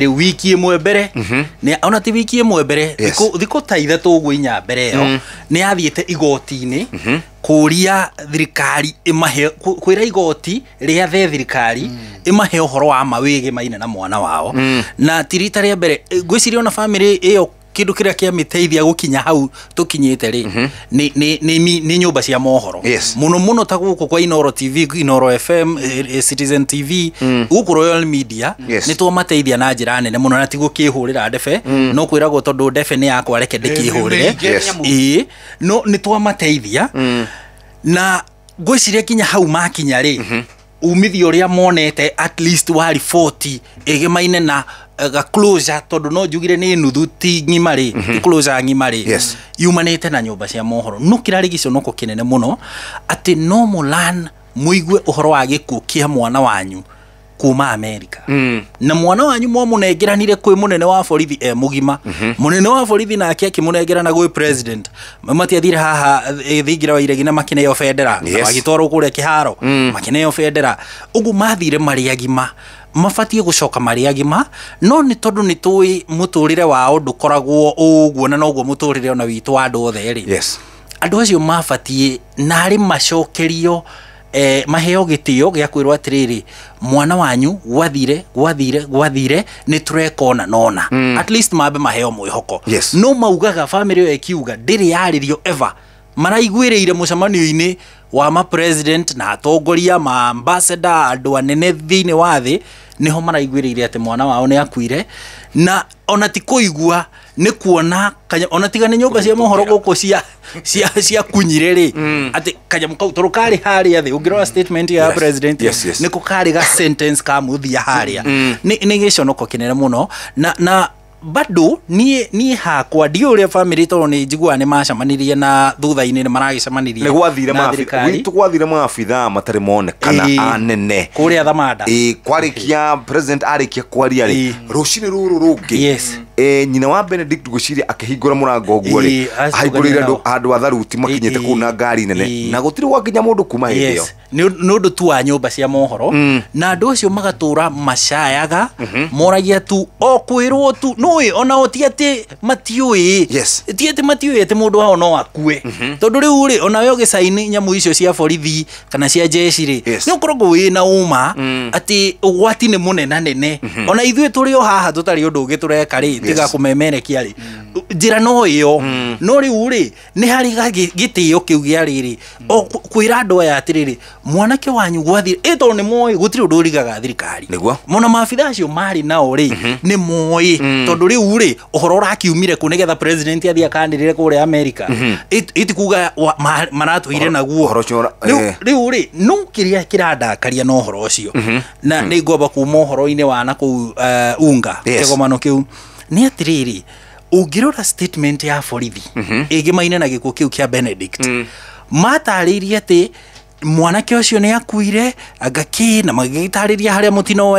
Wiki ĩmwe mbere, ona ti wiki ĩmwe mbere, thikũ ta 3 ũguo 4 mbere ĩyo, nĩ athiĩte igoti-inĩ kũria thirikari ĩmahe, kwĩra igoti rĩathe thirikari ĩmahe ũhoro wa ma wĩgĩmaine na mwana wao. Na ti rita rĩa mbere ngwĩciria ona family ĩyo kĩndũ kĩrĩa kĩamĩteithia gũkinya hau tũkinyĩte rĩ, nĩ nyũmba cia mohoro. Mũno mũno ta gũkũ kwa Inoro TV, Inoro FM, Citizen TV, gũkũ Royal Media, nĩ twamateithia na njĩra nene mũno, na ti gũkĩhũrĩra ndebe, no kwĩragwo tondũ ndebe nĩ yakwa reke ndĩkĩhũrĩre. Ĩĩ, no nĩ twamateithia. Na ngwĩciria kinya hau makinya rĩ, umithio ũrĩa monete at least wa riboti ĩgĩmaine na ga closure, tondũ no njugire nĩ nuthu ti ng'ima rĩ, ti closure ng'ima rĩ, yumanĩte na nyũmba cia mohoro. No kĩrarĩ gĩconoko kĩnene mũno atĩ no mũlan mũigue ũhoro wa gĩkuũ kĩa mwana wanyu kuma America. Na mwana wanyu mwamũnengeranire kwĩ mũnene wa borithi e mũgima. Mũnene wa borithi nake akĩmũnengerana gwĩ president. Matiathire haha thingira wa iregi na makĩneo bendera, na magĩtwarwo kũrĩa kĩharo, makĩneo bendera. Ũguo mathire marĩ agima, mabatiĩ gũcoka marĩ agima, no nĩ tondũ nĩ tũĩ mũtũrĩre wao ndũkoragwo ũguo na noguo mũtũrĩre ona witũ wa andũ othe rĩ. Andũ acio mabatiĩ narĩ macokerio, maheo gĩtĩo gĩa kwĩrwo atĩrĩrĩ, mwana wanyu gwathire gwathire gwathire, nĩ tũreka ona nona. At least mambe maheo mwĩhoko. No maugaga family ĩyo ĩkiuga ndĩrĩ yarĩrio ever, maraiguĩrĩire mũcemanio-inĩ wa ma president na atongoria ma ambassador andũ anene thĩinĩ wa thĩ, nĩho maraiguĩrĩire atĩ mwana wao nĩ akuire. Na ona ti kũigua nĩ kuona ona tiga nĩ nyũmba cia mohoro gũkũ cia kunyire rĩ, atĩ kanyamũ kau tondũ karĩ harĩa thĩ, ũngĩrora statement ya president, nĩko karĩ ga sentence ka mũthia harĩa. Nĩ gĩconoko kĩnene mũno. Na bado niĩ hakwa ndiũĩ ũrĩa family, tondũ nĩ njiguaga nĩ macemanirie na thutha-inĩ nĩ maragĩcemanirie Nĩ gwathire na thirikari. Gwitũ gwathire maabithaa matarĩ monekana anene kũrĩa Thamanda. Kwarĩkia president arĩkia kwaria rĩ, rũcinĩ rũrũ rũngĩ, nyina wa Benedict ngwĩciria akĩhingũra mũrango ũguo rĩ, ahingũrĩire andũ a tharuti makinyĩte kũu na ngari nene, na gũtirĩ gwakinya mũndũ kuma hĩndĩ ĩyo. Nĩ ũndũ tu wa nyũmba cia mohoro. Na andũ acio magatũra macayaga, moragia tu o kwĩrwo tu, nũĩ ona o ti atĩ matiũĩ. Ti atĩ matiũĩ atĩ mũndũ wao no akue. Tondũ rĩu rĩ, ona we ũgĩcaini nyamũ icio cia borithi kana cia jeshi rĩ, nĩ ũkoragwo wĩna ũma atĩ ũgwati nĩ mũnenanene. Ona ithuĩ tũrĩ o haha tũtarĩ ũndũ ũngĩ tũreka rĩ, tiga kũmemerekia rĩ, njĩra no ĩyo. No rĩu rĩ, nĩ harĩ gĩtĩo kĩu gĩa rĩrĩ, o kwĩra andũ aya atĩrĩrĩ, mwanake wanyu gwathire, tondũ nĩ moĩ gũtirĩ ũndũ ũrigaga thirikari. Mona maabithaa acio marĩ nao rĩ, nĩ moĩ, tondũ rĩu rĩ, ũhoro ũrakiumire kũ nĩgetha president athiĩ akanĩrĩre kũrĩa America. Ĩtikuga maratũire naguo. Rĩu rĩ, no kĩrĩa kĩrandakaria na ũhoro ũcio, na nĩ ngwamba kuma ũhoro-inĩ wa na kũu Unga, kĩgomano kĩu, nĩ atĩrĩrĩ, ũngĩrora statement ya borithi ĩgĩmaine na gĩkuũ kĩu kĩa Benedict, matarĩirie atĩ mwanake ũcio nĩ akuire anga kĩ, na magĩtarĩria harĩa mũtino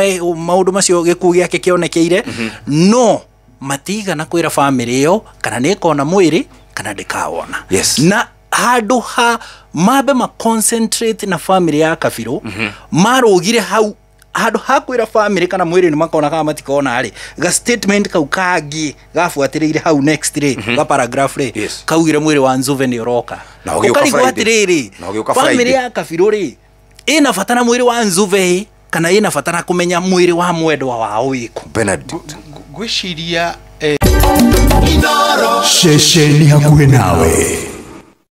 maũndũ macio gĩkuũ gĩake kĩonekeire, no matigana kwĩra family ĩyo kana nĩ ĩkona mwĩrĩ kana ndĩkawona. Na handũ ha mambe ma concentrate na family ya Kabirũ, marũgire hau handũ ha kwĩra family kana mwĩrĩ nĩ makona kana matikona rĩ, ga statement kau kangĩ gabuatĩrĩire hau next rĩ, ga paragraph rĩ, kaugire mwĩrĩ wa Nzuve nĩ ũroka. Na ũgĩũka Ũkarigwo Friday. atĩrĩrĩ, Na ũgĩũka family Friday. ya Kabirũ rĩ, ĩna bata na mwĩrĩ wa Nzuve kana ĩna bata na kũmenya mwĩrĩ wa mwendwa wao wĩkũ? Benedict. Ngwĩciria, Ceceni hakuhĩ nawe.